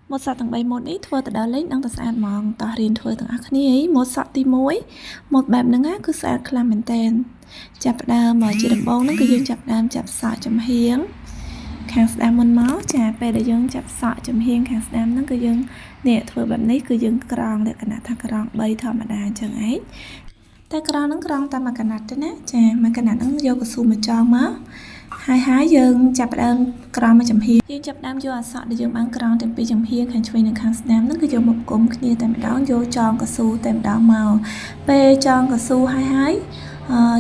ម៉ូតសក់ទាំង3ម៉ូតនេះធ្វើទៅដល់លេងដឹងតែស្អាតហ្មងតោះរៀនធ្វើទាំងអស់គ្នាហីម៉ូតសក់ទី1ម៉ូតបែបហ្នឹងណាគឺស្អាតខ្លាំងមែនតើចាប់ផ្ដើមជាដំបូងហ្នឹងគឺយើងចាប់ផ្ដើមចាប់សក់ចំហៀងខាងស្ដាំមុនមកចាពេលដែលយើងចាប់សក់ចំហៀងខាងស្ដាំហ្នឹងគឺយើងនេះធ្វើបែបនេះគឺយើងក្រងលក្ខណៈថាក្រង3ធម្មតាអញ្ចឹងឯងតែក្រងហ្នឹងក្រងតែមួយកណាត់ទេណាចាមួយកណាត់ហ្នឹងយកកស៊ូមកចងមកហើយហើយយើងចាប់ផ្ដើមក្រងមួយចំហៀងយើងចាប់ផ្ដើមយកអសក់ដែលយើងបានក្រងទាំងពីរចំហៀងខាងឆ្វេងនិងខាងស្ដាំហ្នឹងគឺយកមកគុំគ្នាតែម្ដងយកចងកស៊ូតែម្ដងមកពេលចងកស៊ូហើយហើយ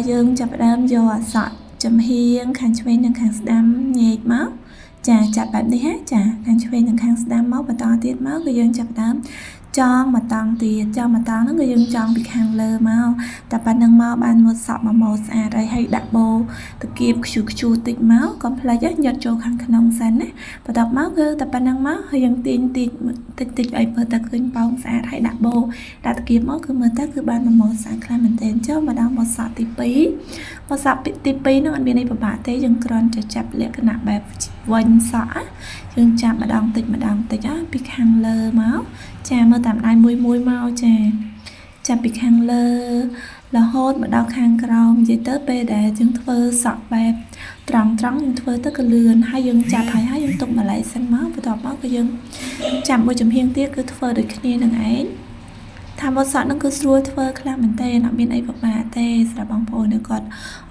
យើងចាប់ផ្ដើមយកអសក់ចំហៀងខាងឆ្វេងនិងខាងស្ដាំញែកមកចាចាប់បែបនេះហ่ะចាខាងឆ្វេងនិងខាងស្ដាំមកបន្តទៀតមកគឺយើងចាប់ផ្ដើមចងមកតង់ទៀតចងមកតង់ហ្នឹងគឺយើងចងពីខាងលើមកតែប៉ណ្ណឹងមកបានម៉ូតសក់មួយម៉ូតស្អាតហើយហើយដាក់បូតគៀបខ្ជូខ្ជូតិចមកកុំភ្លេចញាត់ចូលខាងក្នុងសិនណាបន្ទាប់មកគឺតែប៉ុណ្ណឹងមកហើយយើងទាញតិចតិចតិចឲ្យមើលទៅឃើញប៉ោងស្អាតហើយដាក់បូដាក់តគៀបមកគឺមើលទៅគឺបានមួយម៉ូតស្អាតខ្លាំងមែនទែនចូលមកដល់ម៉ូតសក់ទី2ម៉ូតសក់ទី2ហ្នឹងអត់មានអីពិបាកទេយើងគ្រាន់តែចាប់លក្ខណៈបែបវិញសក់យើងចាប់ម្ដងតិចម្ដងតិចពីខាងលើមកចាមើលតាមដៃមួយមួយមកចាចាប់ពីខាងលើរហូតមកដល់ខាងក្រោមនិយាយទៅពេលដែលយើងធ្វើសក់បែបត្រង់ត្រង់យើងធ្វើទៅក៏លឿនហើយយើងចាប់ហើយហើយយើងទុកម្លែកសិនមកបន្ទាប់មកក៏យើងចាប់មួយចំហៀងទៀតគឺធ្វើដូចគ្នានឹងឯងថាម៉ូតសក់នឹងគឺស្រួលធ្វើខ្លាំងមែនទែនអត់មានអីពិបាកទេសម្រាប់បងប្អូនដែលគាត់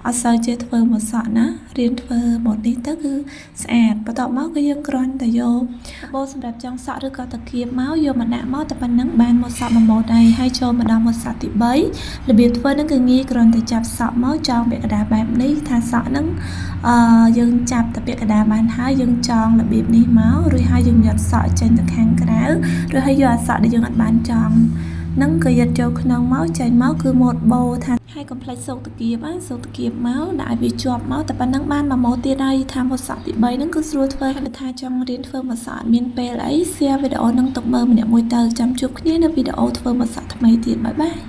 អត់សូវចេះធ្វើម៉ូតសក់ណារៀនធ្វើម៉ូតនេះទៅគឺស្អាតបន្ទាប់មកគឺយើងគ្រាន់តែយកបូសម្រាប់ចង់សក់ឬក៏តាគៀបមកយកមកដាក់មកតែប៉ុណ្្នឹងបានម៉ូតសក់មួយម៉ូតហើយហើយចូលមកដល់ម៉ូតសក់ទី3របៀបធ្វើនឹងគឺងាយគ្រាន់តែចាប់សក់មកចងពាក់កណ្ដាលបែបនេះថាសក់នឹងអឺយើងចាប់តែពាក់កណ្ដាលបានហើយយើងចងរបៀបនេះមករួចហើយយើងញាត់សក់ចេញទៅខាងក្រៅរួចហើយយកអាសក់ដែលយើងអត់បានចងនឹងក៏យកចូលក្នុងមកចេញមកគឺម៉ូតបូថាហើយកុំភ្លេចសូកតាគៀបសូកតាគៀបមកដាក់ឲ្យវាជាប់មកតែប៉ុណ្្នឹងបានមួយម៉ូតទៀតហើយថាម៉ូតសក់ទី3ហ្នឹងគឺស្រួលធ្វើហើយថាចង់រៀនធ្វើម៉ូតសក់អត់មានពេលអី share វីដេអូហ្នឹងទុកមើលម្នាក់មួយទៅចាំជួបគ្នានៅវីដេអូធ្វើម៉ូតសក់ថ្មីទៀត bye bye.